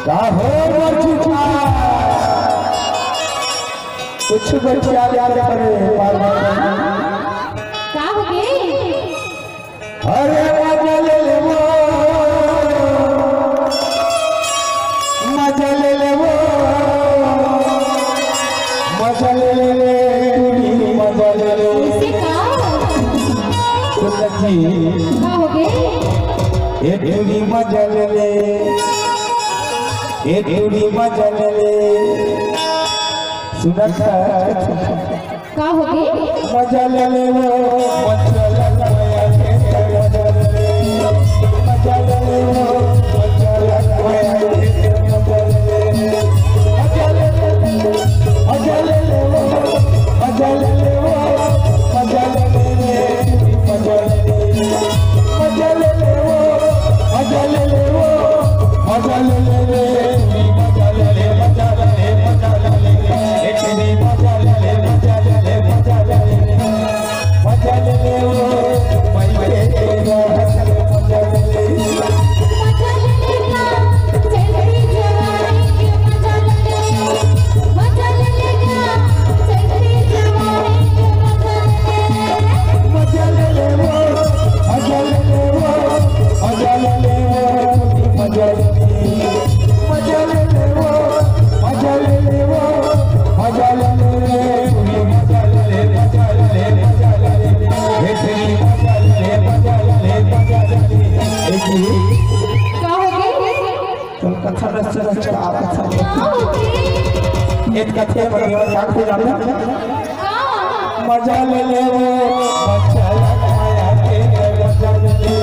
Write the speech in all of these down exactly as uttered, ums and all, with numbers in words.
का हो बचू का? कुछ बचिया याद करे बार बार। का हो गे? अरे मजा ले ले वो, मजा ले ले वो, मजा ले ले ले, टूरी मजा ले ले। इसे का? सुन जी। का हो गे? ए टूरी मजा ले ले, ए टूरी मजा ले ले। सुनत का? का हो गे? मजा ले ले वो, मजा ले ले, मजा ले ले, मजा ले ले वो, मजा ले ले, मजा ले ले, मजा ले ले वो, मजा ले ले वो, मजा ले ले, मजा ले ले, मजा ले ले वो, मजा ले ले वो, मजा ले ले, मजा ले ले, मजा ले ले, मजा ले ले। का हो गे? चल, कथा रच, रच, का कथा? का हो गे? एक कथे पर देवर काट हो जाता। का? मजा ले ले वो, मजा ले, मजा ले, मजा ले।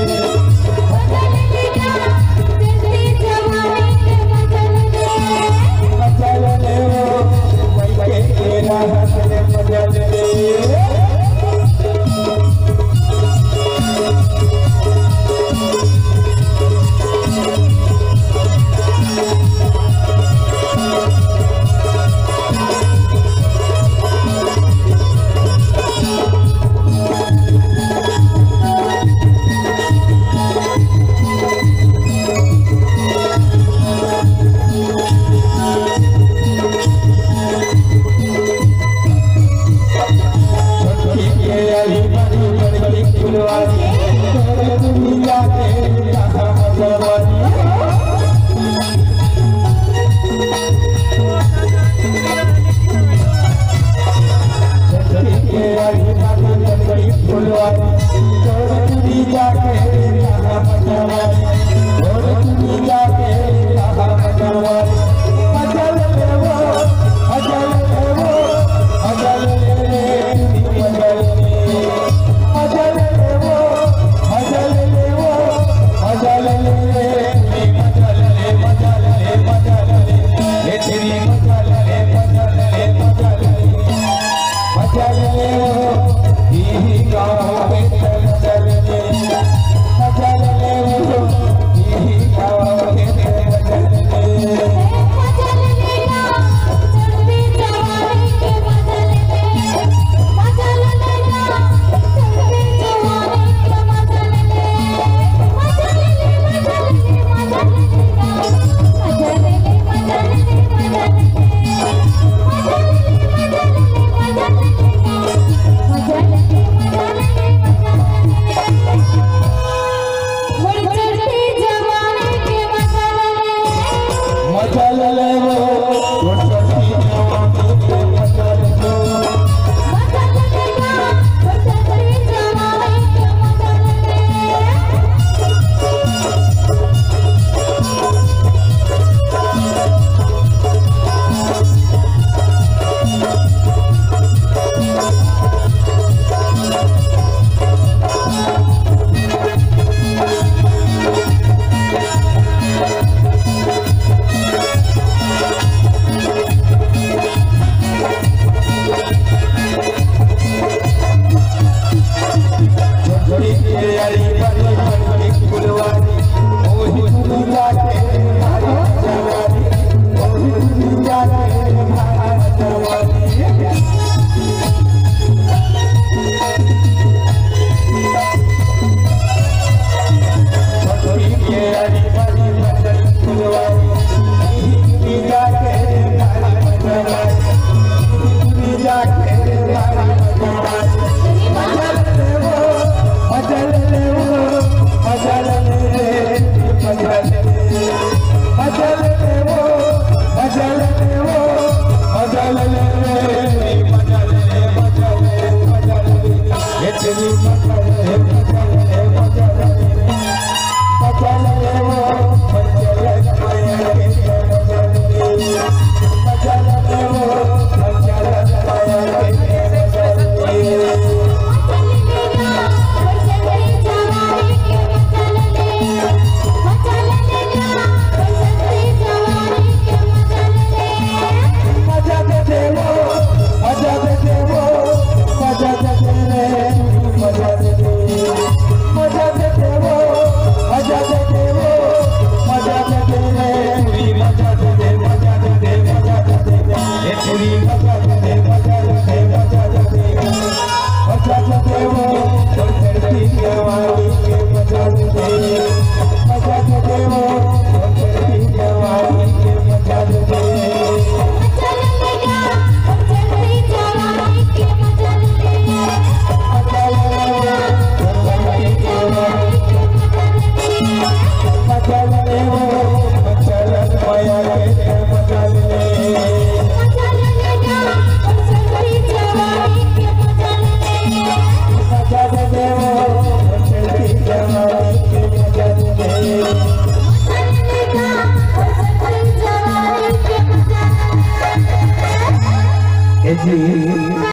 जी।